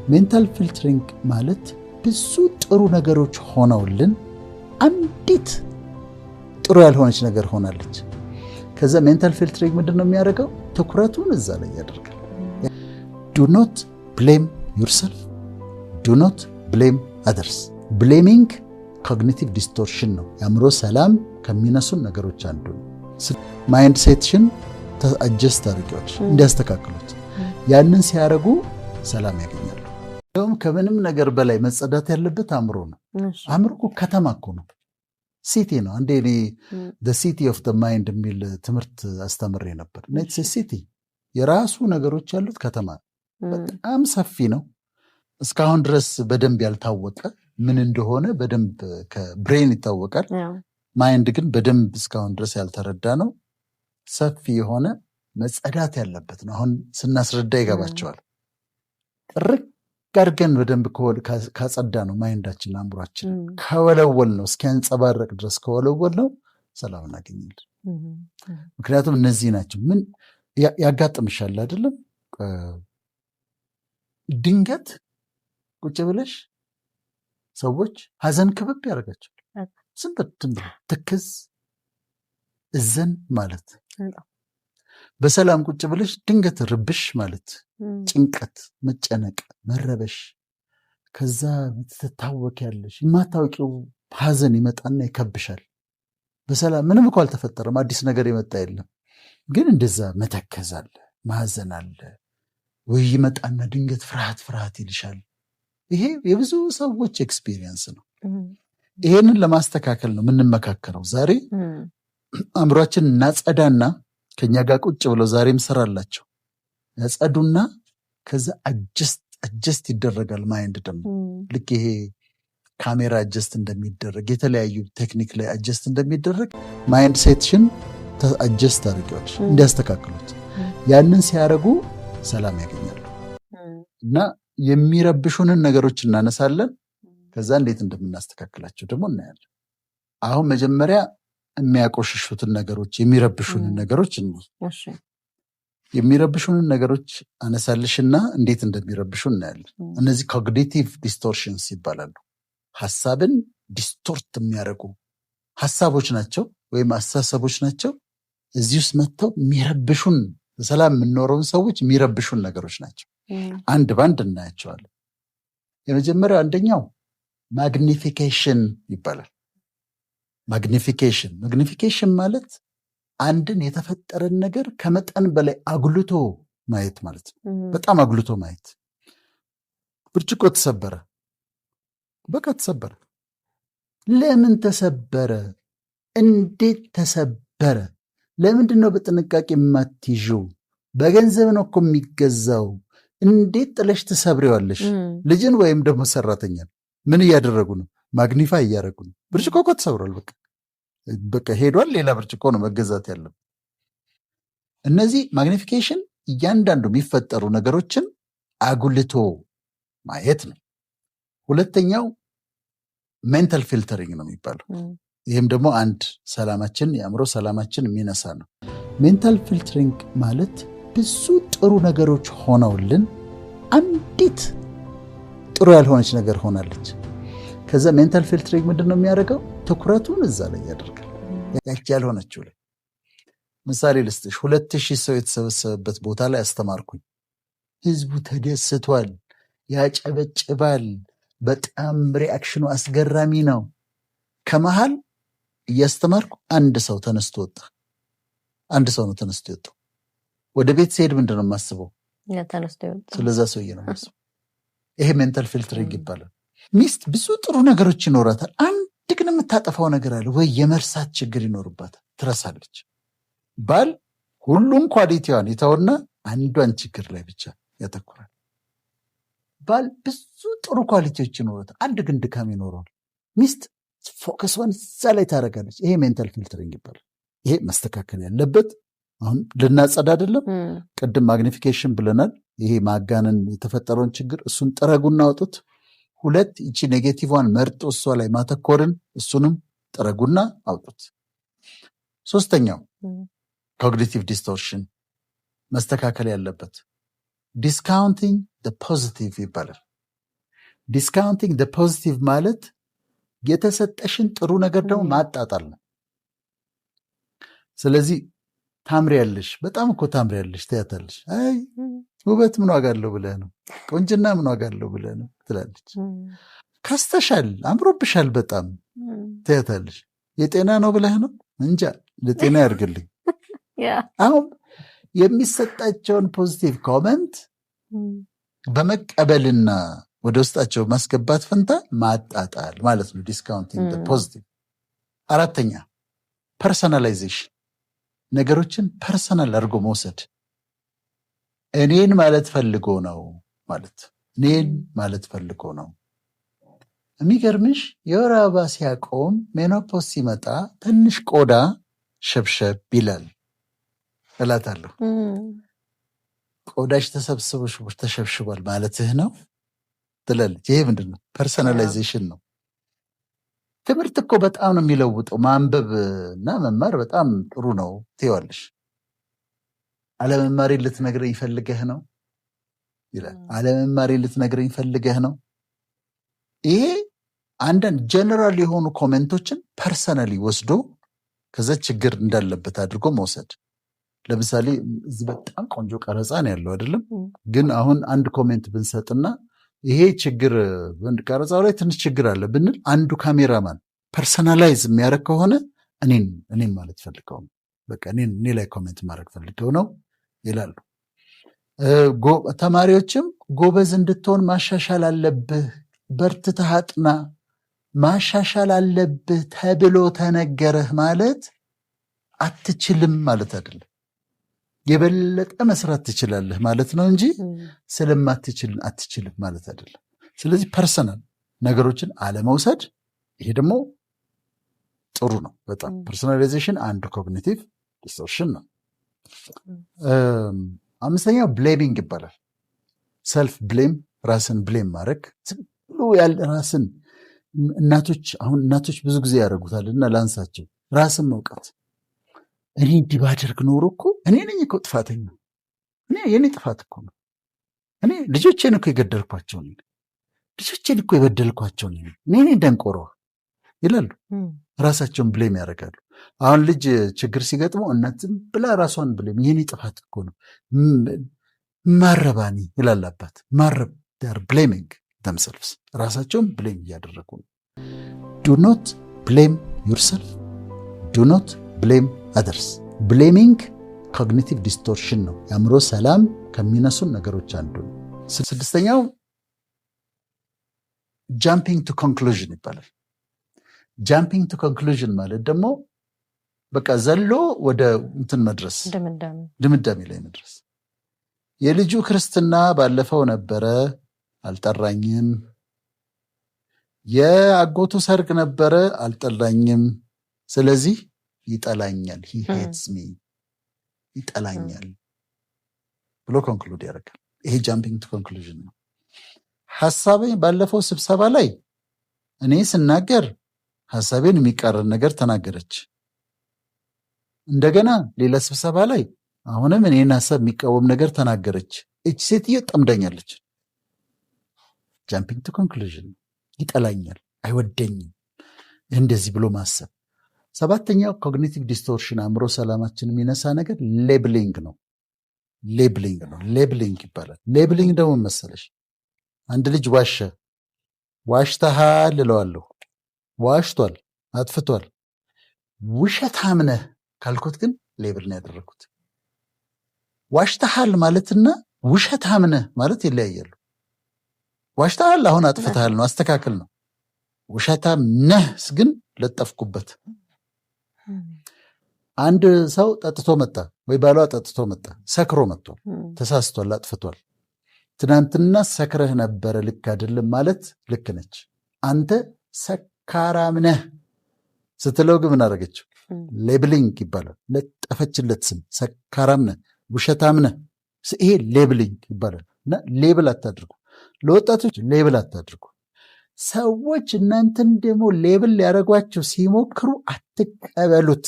Mental filtering ማለት ብዙ ጥሩ ነገሮች ሆነውልን አንዲት ጥሩ ያልሆነች ነገር ሆናለች። ከዛ mental filtering ምንድን ነው የሚያደርገው? ትኩረቱን እዛ ላይ ያደርጋል። Do not blame yourself, do not blame others። Blaming cognitive distortion ነው። የአእምሮ ሰላም ከሚነሱን ነገሮች አንዱ ነው። Mindset ሽን adjust አድርጊዎች እንዲያስተካክሉት፣ ያንን ሲያደርጉ ሰላም ያገኛሉ። እንደውም ከምንም ነገር በላይ መጸዳት ያለበት አእምሮ ነው። አእምሮ እኮ ከተማ እኮ ነው፣ city ነው። አንዴ እኔ "City of Mind" የሚል ትምህርት አስተምሬ ነበር። City የራሱ ነገሮች ያሉት ከተማ ነው። በጣም ሰፊ ነው። እስካሁን ድረስ በደንብ ያልታወቀ፣ ምን እንደሆነ በደንብ ከ brain ይታወቃል። Mind ግን በደንብ እስካሁን ድረስ ያልተረዳ ነው። ሰፊ የሆነ መጸዳት ያለበት ነው። አሁን ስናስረዳ ይገባቸዋል። ጥርግ አድርገን በደንብ ካጸዳነው mind ኣችን፣ አእምሯችን ከወለወልነው፣ እስኪያንጸባረቅ ድረስ ከወለወልነው ሰላም እናገኛለን። ምክንያቱም እነዚህ ናቸው። ምን ያጋጥምሻል አይደለም? ድንገት ቁጭ ብለሽ ሰዎች ሀዘን ክብብ ያደርጋቸዋል። ዝም ብሎ ትክዝ እዘን ማለት፣ በሰላም ቁጭ ብለሽ ድንገት ርብሽ ማለት፣ ጭንቀት፣ መጨነቅ፣ መረበሽ፣ ከዛ ትታወኪያለሽ። የማታውቂው ሀዘን ይመጣና ይከብሻል። በሰላም ምንም እኮ አልተፈጠረም፣ አዲስ ነገር የመጣ የለም። ግን እንደዛ መተከዝ አለ፣ ማዘን አለ። ወይ ይመጣና ድንገት ፍርሃት ፍርሃት ይልሻል። ይሄ የብዙ ሰዎች experience ነው። ይሄንን ለማስተካከል ነው የምንመካከረው ዛሬ። አእምሯችን እናጸዳና ከኛ ጋር ቁጭ ብለው ዛሬም ስራ አላቸው፣ ያጸዱና ከዛ adjust ይደረጋል። Mind ደግሞ ልክ ይሄ ካሜራ adjust እንደሚደረግ፣ የተለያዩ ቴክኒክ ላይ adjust እንደሚደረግ mindset ሽን adjust አድርጊዎች እንዲያስተካክሉት፣ ያንን ሲያደርጉ ሰላም ያገኛሉ። እና የሚረብሹንን ነገሮች እናነሳለን። ከዛ እንዴት እንደምናስተካክላቸው ደግሞ እናያለን። አሁን መጀመሪያ የሚያቆሽሹትን ነገሮች፣ የሚረብሹንን ነገሮች እንይ። የሚረብሹንን ነገሮች አነሳልሽና እንዴት እንደሚረብሹ እናያለን። እነዚህ cognitive distortions ይባላሉ። ሀሳብን distort የሚያደርጉ ሀሳቦች ናቸው ወይም አስተሳሰቦች ናቸው። እዚህ ውስጥ መጥተው የሚረብሹን፣ በሰላም የምንኖረውን ሰዎች የሚረብሹን ነገሮች ናቸው። አንድ ባንድ እናያቸዋለን። የመጀመሪያው፣ አንደኛው magnification ይባላል። Magnification ማለት አንድን የተፈጠረን ነገር ከመጠን በላይ አጉልቶ ማየት ማለት ነው። በጣም አጉልቶ ማየት። ብርጭቆ ተሰበረ፣ በቃ ተሰበረ። ለምን ተሰበረ? እንዴት ተሰበረ? ለምንድን ነው በጥንቃቄ የማትይዥው? በገንዘብ ነው እኮ የሚገዛው። እንዴት ጥለሽ ትሰብሬዋለሽ? ልጅን ወይም ደግሞ ሰራተኛን ምን እያደረጉ ነው? Magnify እያደረጉ ነው። ብርጭቆ እኮ ተሰብሯል። በቃ በቃ ሄዷል። ሌላ ብርጭቆ ነው መገዛት ያለበት። እነዚህ magnification እያንዳንዱ የሚፈጠሩ ነገሮችን አጉልቶ ማየት ነው። ሁለተኛው mental filtering ነው የሚባለው። ይህም ደግሞ አንድ ሰላማችን፣ የአእምሮ ሰላማችን የሚነሳ ነው። Mental filtering ማለት ብዙ ጥሩ ነገሮች ሆነውልን አንዲት ጥሩ ያልሆነች ነገር ሆናለች። ከዛ mental filtering ምንድን ነው የሚያደርገው? ትኩረቱን እዛ ላይ ያደርጋል፣ ያቺ ያልሆነችው ላይ። ምሳሌ ልስጥሽ። 2000 ሰው የተሰበሰበበት ቦታ ላይ አስተማርኩኝ። ህዝቡ ተደስቷል፣ ያጨበጭባል። በጣም reaction ኑ አስገራሚ ነው። ከመሃል እያስተማርኩ አንድ ሰው ተነስቶ ወጣ። አንድ ሰው ነው ተነስቶ የወጣው። ወደ ቤት ስሄድ ምንድን ነው የማስበው? ስለዛ ሰውዬ ነው የማስበው። ይሄ mental filtering ይባላል። ሚስት ብዙ ጥሩ ነገሮች ይኖራታል። አንድ ግን የምታጠፋው ነገር አለ ወይ የመርሳት ችግር ይኖርባታል፣ ትረሳለች። ባል ሁሉም quality ዋን ይተውና አንዷን ችግር ላይ ብቻ ያተኩራል። ባል ብዙ ጥሩ quality ዎች ይኖሩታል፣ አንድ ግን ድካም ይኖረዋል። ሚስት focus ዋን እዛ ላይ ታደርጋለች። ይሄ mental filtering ይባላል። ይሄ መስተካከል ያለበት፣ አሁን ልናጸዳ አይደለም። ቅድም magnification ብለናል። ይሄ ማጋነን፣ የተፈጠረውን ችግር እሱን ጥረጉና አውጡት። ሁለት፣ ይቺ negative ዋን መርጦ እሷ ላይ ማተኮርን እሱንም ጥረጉና አውጡት። ሶስተኛው cognitive distortion መስተካከል ያለበት discounting positive ይባላል። Discounting the positive ማለት የተሰጠሽን ጥሩ ነገር ደግሞ ማጣጣል ነው። ስለዚህ ታምሪያለሽ፣ በጣም እኮ ታምሪያለሽ ትያታለሽ። አይ ውበት ምን ዋጋ አለው ብለህ ነው፣ ቆንጅና ምን ዋጋ አለው ብለህ ነው ትላለች። ከስተሻል፣ አምሮብሻል በጣም ትያታለሽ። የጤና ነው ብለህ ነው፣ እንጃ ለጤና ያርግልኝ። አሁን የሚሰጣቸውን positive comment በመቀበልና ወደ ውስጣቸው ማስገባት ፈንታ ማጣጣል ማለት ነው። Discounting positive። አራተኛ personalization፣ ነገሮችን personal አድርጎ መውሰድ። እኔን ማለት ፈልጎ ነው ማለት፣ እኔን ማለት ፈልጎ ነው። የሚገርምሽ የወር አበባ ሲያቆም menopause ሲመጣ ትንሽ ቆዳ ሸብሸብ ይላል እላታለሁ። ቆዳሽ ተሰብስቦ ተሸብሽቧል ማለትህ ነው ትላለች። ይሄ ምንድን ነው? Personalization ነው። ትምህርት እኮ በጣም ነው የሚለውጠው። ማንበብ እና መማር በጣም ጥሩ ነው ትይዋለሽ። አለመማሬን ልትነግረኝ ፈልገህ ነው ይላል። አለመማሬን ልትነግረኝ ፈልገህ ነው። ይሄ አንዳንድ ጀነራል የሆኑ comment ኦችን personally ወስዶ ከዛ ችግር እንዳለበት አድርጎ መውሰድ። ለምሳሌ እዚህ በጣም ቆንጆ ቀረጻ ነው ያለው አይደለም? ግን አሁን አንድ comment ብንሰጥና ይሄ ችግር ቀረጻው ላይ ትንሽ ችግር አለ ብንል አንዱ cameraman personalize የሚያደርግ ከሆነ እኔን ማለት ፈልገው ነው፣ በቃ እኔ ላይ comment ማድረግ ፈልገው ነው ይላሉ። ተማሪዎችም ጎበዝ እንድትሆን ማሻሻል አለብህ፣ በርትተህ አጥና፣ ማሻሻል አለብህ ተብሎ ተነገረህ ማለት አትችልም ማለት አይደለም። የበለጠ መስራት ትችላለህ ማለት ነው እንጂ ስለማትችል አትችልም ማለት አይደለም። ስለዚህ personal ነገሮችን አለመውሰድ፣ ይሄ ደግሞ ጥሩ ነው በጣም። Personalization አንዱ cognitive distortion ነው። አምስተኛው blaming ይባላል። Self blame፣ ራስን blame ማድረግ፣ ዝም ብሎ ያለ ራስን፣ እናቶች፣ አሁን እናቶች ብዙ ጊዜ ያደርጉታል እና ላንሳቸው፣ ራስን መውቀስ። እኔ እንዲህ ባደርግ ኖሮ እኮ፣ እኔ ነኝ እኮ ጥፋተኛ፣ እኔ የኔ ጥፋት እኮ ነው፣ እኔ ልጆቼን እኮ የገደልኳቸው ነኝ፣ ልጆቼን እኮ የበደልኳቸው ነኝ፣ እኔ ነኝ ደንቆሮ ይላሉ። ራሳቸውን blame ያደርጋሉ። አሁን ልጅ ችግር ሲገጥመው እናት ዝም ብላ ራሷን blame፣ የኔ ጥፋት እኮ ነው፣ ማረባኒ ይላል አባት። ማረብ blaming themselves፣ ራሳቸውን blame እያደረጉ ነው። Do not blame yourself, do not blame others። Blaming cognitive distortion ነው። የአእምሮ ሰላም ከሚነሱን ነገሮች አንዱ ነው። ስድስተኛው jumping to conclusion ይባላል። Jumping to conclusion ማለት ደግሞ በቃ ዘሎ ወደ እንትን መድረስ፣ ድምዳሜ ላይ መድረስ። የልጁ ክርስትና ባለፈው ነበረ፣ አልጠራኝም። የአጎቱ ሰርግ ነበረ፣ አልጠራኝም። ስለዚህ ይጠላኛል፣ he hates me፣ ይጠላኛል ብሎ conclude ያደርጋል። ይሄ jumping to conclusion ነው። ሀሳቤ ባለፈው ስብሰባ ላይ እኔ ስናገር ሀሳቤን የሚቃረን ነገር ተናገረች። እንደገና ሌላ ስብሰባ ላይ አሁንም እኔን ሀሳብ የሚቃወም ነገር ተናገረች። እች ሴትዮ ጠምዳኛለች። Jumping to conclusion፣ ይጠላኛል፣ አይወደኝም፣ እንደዚህ ብሎ ማሰብ። ሰባተኛው cognitive distortion አእምሮ ሰላማችን የሚነሳ ነገር labeling ነው። Labeling ነው። Labeling ይባላል። Labeling ደግሞ መሰለሽ አንድ ልጅ ዋሸ፣ ዋሽተሃል እለዋለሁ። ዋሽቷል፣ አጥፍቷል። ውሸታም ነህ ካልኩት ግን label ነው ያደረግኩት። ዋሽተሃል ማለትና ውሸታም ነህ ማለት ይለያያሉ። ዋሽተሃል አሁን አጥፍተሃል ነው፣ አስተካክል ነው። ውሸታም ነህ ግን ለጠፍኩበት። አንድ ሰው ጠጥቶ መጣ ወይ ባሏ ጠጥቶ መጣ፣ ሰክሮ መጥቷል፣ ተሳስቷል፣ አጥፍቷል። ትናንትና ሰክረህ ነበረ፣ ልክ አይደለም ማለት ልክ ነች። አንተ ሰካራም ነህ ስትለው ግን ምን አደረገችው? Labeling ይባላል። ለጠፈችለት ስም፣ ሰካራም ነህ፣ ውሸታም ነህ። ይሄ labeling ይባላል። እና label አታድርጉ፣ ለወጣቶች label አታድርጉ። ሰዎች እናንተን ደግሞ label ሊያደርጓቸው ሲሞክሩ አትቀበሉት፣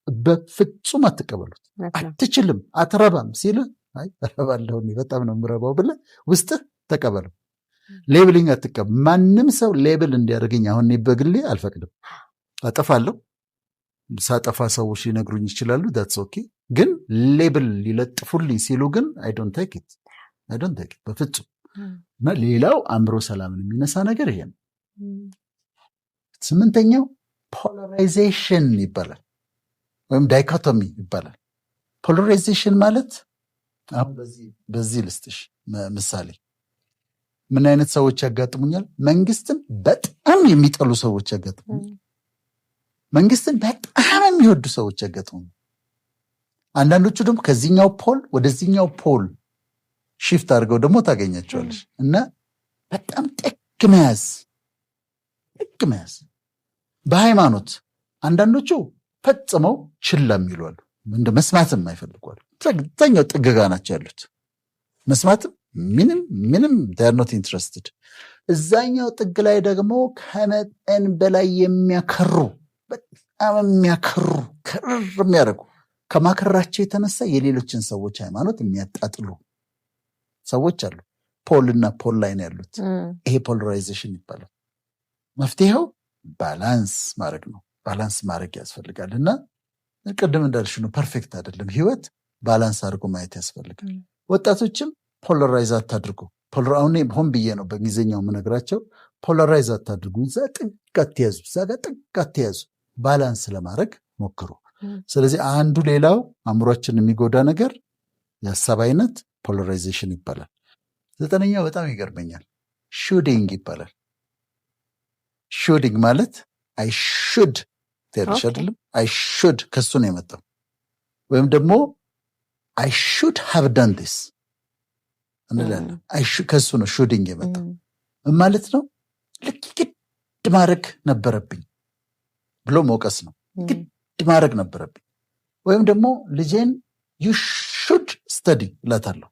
በፍጹም አትቀበሉት። አትችልም፣ አትረባም ሲል አይ እረባለሁ፣ እኔ በጣም ነው የምረባው ብለህ ውስጥህ ተቀበለው። Labeling አትቀበል። ማንም ሰው label እንዲያደርገኝ አሁን እኔ በግሌ አልፈቅድም። አጠፋለሁ። ሳጠፋ ሰዎች ሊነግሩኝ ይችላሉ። That's okay። ግን label ሊለጥፉልኝ ሲሉ ግን I don't take it፣ I don't take it በፍጹም። እና ሌላው አእምሮ ሰላምን የሚነሳ ነገር ይሄ ነው። ስምንተኛው polarization ይባላል ወይም dichotomy ይባላል። Polarization ማለት አሁን በዚህ ልስጥሽ ምሳሌ። ምን አይነት ሰዎች ያጋጥሙኛል? መንግስትን በጣም የሚጠሉ ሰዎች ያጋጥሙኛል። መንግስትን በጣም የሚወዱ ሰዎች ያጋጥሙኛል። አንዳንዶቹ ደግሞ ከዚህኛው pole ወደዚህኛው pole shift አድርገው ደግሞ ታገኛቸዋለሽ። እና በጣም ጥግ መያዝ፣ ጥግ መያዝ በሃይማኖት አንዳንዶቹ ፈጽመው ችላ የሚሉ አሉ። እንደ መስማትም አይፈልጉ አሉ። አብዛኛው ጥግ ጋ ናቸው ያሉት። መስማትም ምንም ምንም they're not interested። እዛኛው ጥግ ላይ ደግሞ ከመጠን በላይ የሚያከሩ፣ በጣም የሚያከሩ፣ ክርር የሚያደርጉ፣ ከማከራቸው የተነሳ የሌሎችን ሰዎች ሃይማኖት የሚያጣጥሉ ሰዎች አሉ። Pole እና pole ላይ ነው ያሉት። ይሄ polarization ይባላል። መፍትሄው balance ማድረግ ነው። Balance ማድረግ ያስፈልጋል። እና ቅድም እንዳልሽ ነው፣ perfect አይደለም ህይወት፣ balance አድርጎ ማየት ያስፈልጋል። ወጣቶችም polarize አታድርጉ። አሁን ሆን ብዬ ነው በእንግሊዝኛው የምነግራቸው። Polarize አታድርጉ። እዛ ጥግ አትያዙ፣ እዛ ጋር ጥግ አትያዙ። Balance ለማድረግ ሞክሩ። ስለዚህ አንዱ ሌላው አእምሯችን የሚጎዳ ነገር የሀሳብ አይነት polarization ይባላል። ዘጠነኛው በጣም ይገርመኛል፣ shoulding ይባላል። Shoulding ማለት I should ትያለሽ አይደለም? I should ከሱ ነው የመጣው። ወይም ደግሞ I should have done this እንላለን። ከሱ ነው shoulding የመጣው። ምን ማለት ነው? ልክ ግድ ማድረግ ነበረብኝ ብሎ መውቀስ ነው። ግድ ማድረግ ነበረብኝ። ወይም ደግሞ ልጄን you should study እላታለሁ።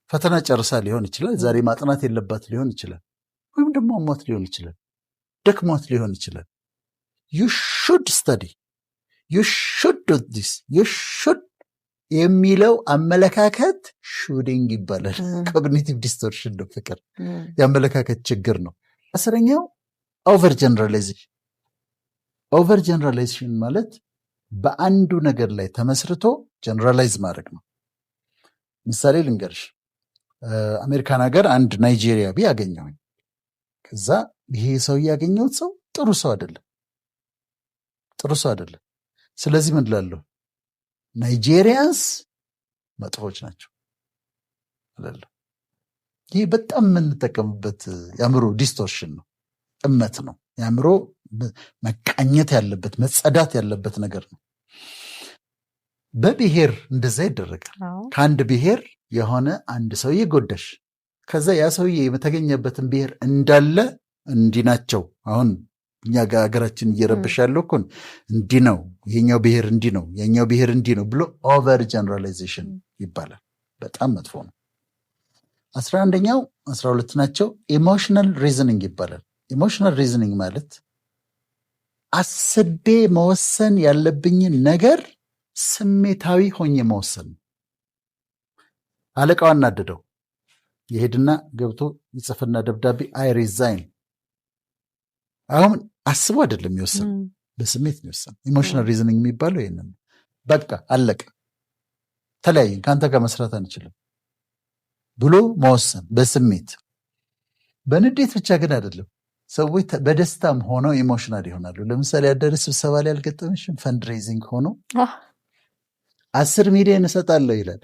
ፈተና ጨርሳ ሊሆን ይችላል። ዛሬ ማጥናት የለባት ሊሆን ይችላል። ወይም ደግሞ አሟት ሊሆን ይችላል። ደክሟት ሊሆን ይችላል። You should study፣ you should do this፣ you should የሚለው አመለካከት shoulding ይባላል። Cognitive distortion ነው፣ ፍቅር የአመለካከት ችግር ነው። 10ኛው over generalization። Over generalization ማለት በአንዱ ነገር ላይ ተመስርቶ generalize ማድረግ ነው። ምሳሌ ልንገርሽ። አሜሪካን ሀገር አንድ ናይጄሪያዊ አገኘሁኝ። ከዛ ይሄ ሰው ያገኘሁት ሰው ጥሩ ሰው አይደለም፣ ጥሩ ሰው አይደለም። ስለዚህ ምን እላለሁ? Nigerians መጥፎች ናቸው እላለሁ። ይህ በጣም የምንጠቀምበት የአእምሮ distortion ነው፣ ጥመት ነው። የአእምሮ መቃኘት ያለበት፣ መጸዳት ያለበት ነገር ነው። በብሔር እንደዛ ይደረጋል። ከአንድ ብሔር የሆነ አንድ ሰውዬ ጎዳሽ፣ ከዛ ያ ሰውዬ የተገኘበትን ብሔር እንዳለ እንዲህ ናቸው። አሁን እኛ ጋር ሀገራችን እየረበሽ ያለው እኮ እንዲህ ነው፣ ይሄኛው ብሔር እንዲህ ነው፣ የኛው ብሔር እንዲህ ነው ብሎ over generalization ይባላል። በጣም መጥፎ ነው። 11ኛው፣ 12 ናቸው። Emotional reasoning ይባላል። Emotional reasoning ማለት አስቤ መወሰን ያለብኝን ነገር ስሜታዊ ሆኜ መወሰን ነው። አለቃው አናደደው፣ ይሄድና ገብቶ ይጽፍና ደብዳቤ I resign። አሁን አስቦ አይደለም የወሰነው፣ በስሜት ነው የወሰነው። Emotional reasoning የሚባለው ይሄንን ነው። በቃ አለቀ፣ ተለያየን፣ ከአንተ ጋር መስራት አንችልም ብሎ መወሰን በስሜት፣ በንዴት ብቻ ግን አይደለም። ሰዎች በደስታም ሆነው emotional ይሆናሉ። ለምሳሌ አዳሪ ስብሰባ ላይ አልገጠመሽም? Fundraising ሆኖ 10 ሚሊዮን እሰጣለሁ ይላል።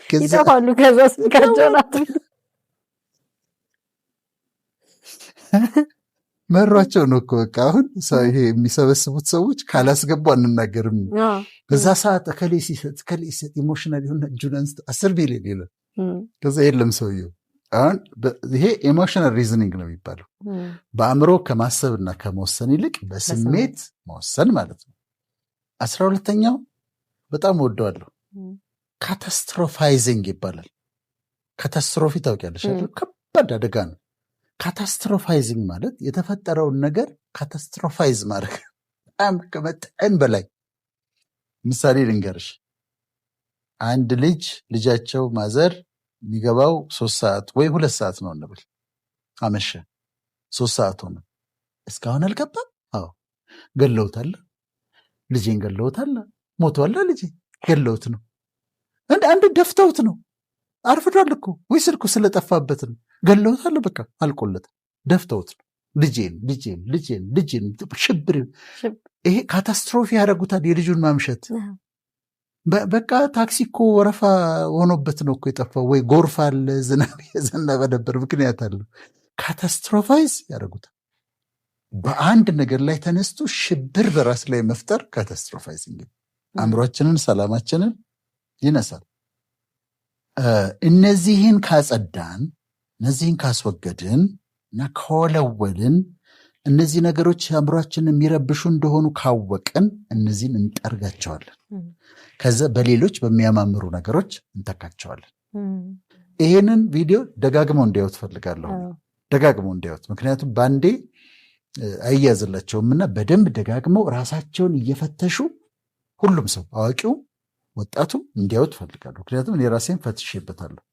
ይጠፋሉ። ከዛ ስልካቸውን መሯቸው ነው እኮ በቃ አሁን ይሄ የሚሰበስቡት ሰዎች ካላስገቡ አንናገርም። በዛ ሰዓት እከሌ ሲሰጥ፣ እከሌ ሲሰጥ emotional የሆነ እጁን አንስቶ 10 ሚሊዮን ይላል። ከዛ የለም ሰውየው። አሁን ይሄ emotional reasoning ነው የሚባለው። በአእምሮ ከማሰብና ከመወሰን ይልቅ በስሜት መወሰን ማለት ነው። 12ኛው በጣም ወደዋለሁ። Catastrophizing ይባላል። Catastrophe ታውቂያለሽ አይደል? ከባድ አደጋ ነው። Catastrophizing ማለት የተፈጠረውን ነገር catastrophize ማድረግ፣ በጣም ከመጠን በላይ። ምሳሌ ልንገርሽ። አንድ ልጅ ልጃቸው mother የሚገባው 3 ሰዓት ወይ 2 ሰዓት ነው እንበል። አመሸ፣ 3 ሰዓት ሆነ። እስካሁን አልገባም። አዎ ገለውታል፣ ልጄን ገለውታል፣ ሞቷል፣ ልጄ ገለውት ነው፣ እንደ አንድ ደፍተውት ነው። አርፍዷል እኮ ወይ ስልኩ ስለጠፋበት ነው። ገለውታል፣ በቃ አልቆለታል፣ ደፍተውት ነው። ልጄን ልጄን ልጄን ልጄን ሽብር፣ ይሄ catastrophe ያደረጉታል። የልጁን ማምሸት በቃ ታክሲ እኮ ወረፋ ሆኖበት ነው እኮ የጠፋው፣ ወይ ጎርፍ አለ፣ ዝናብ የዘነበ ነበር፣ ምክንያት አለው። Catastrophize ያደረጉታል። በአንድ ነገር ላይ ተነስቶ ሽብር በራስ ላይ መፍጠር catastrophizing አእምሯችንን ሰላማችንን ይነሳል። እነዚህን ካጸዳን፣ እነዚህን ካስወገድን እና ከወለወልን፣ እነዚህ ነገሮች አእምሯችንን የሚረብሹ እንደሆኑ ካወቅን እነዚህን እንጠርጋቸዋለን። ከዛ በሌሎች በሚያማምሩ ነገሮች እንተካቸዋለን። ይሄንን ቪዲዮ ደጋግመው እንዲያዩት ፈልጋለሁ። ደጋግመው እንዲያዩት፣ ምክንያቱም በአንዴ አይያዝላቸውም እና በደንብ ደጋግመው ራሳቸውን እየፈተሹ ሁሉም ሰው አዋቂውም ወጣቱም እንዲያዩት ፈልጋለሁ። ምክንያቱም እኔ ራሴን ፈትሼበታለሁ።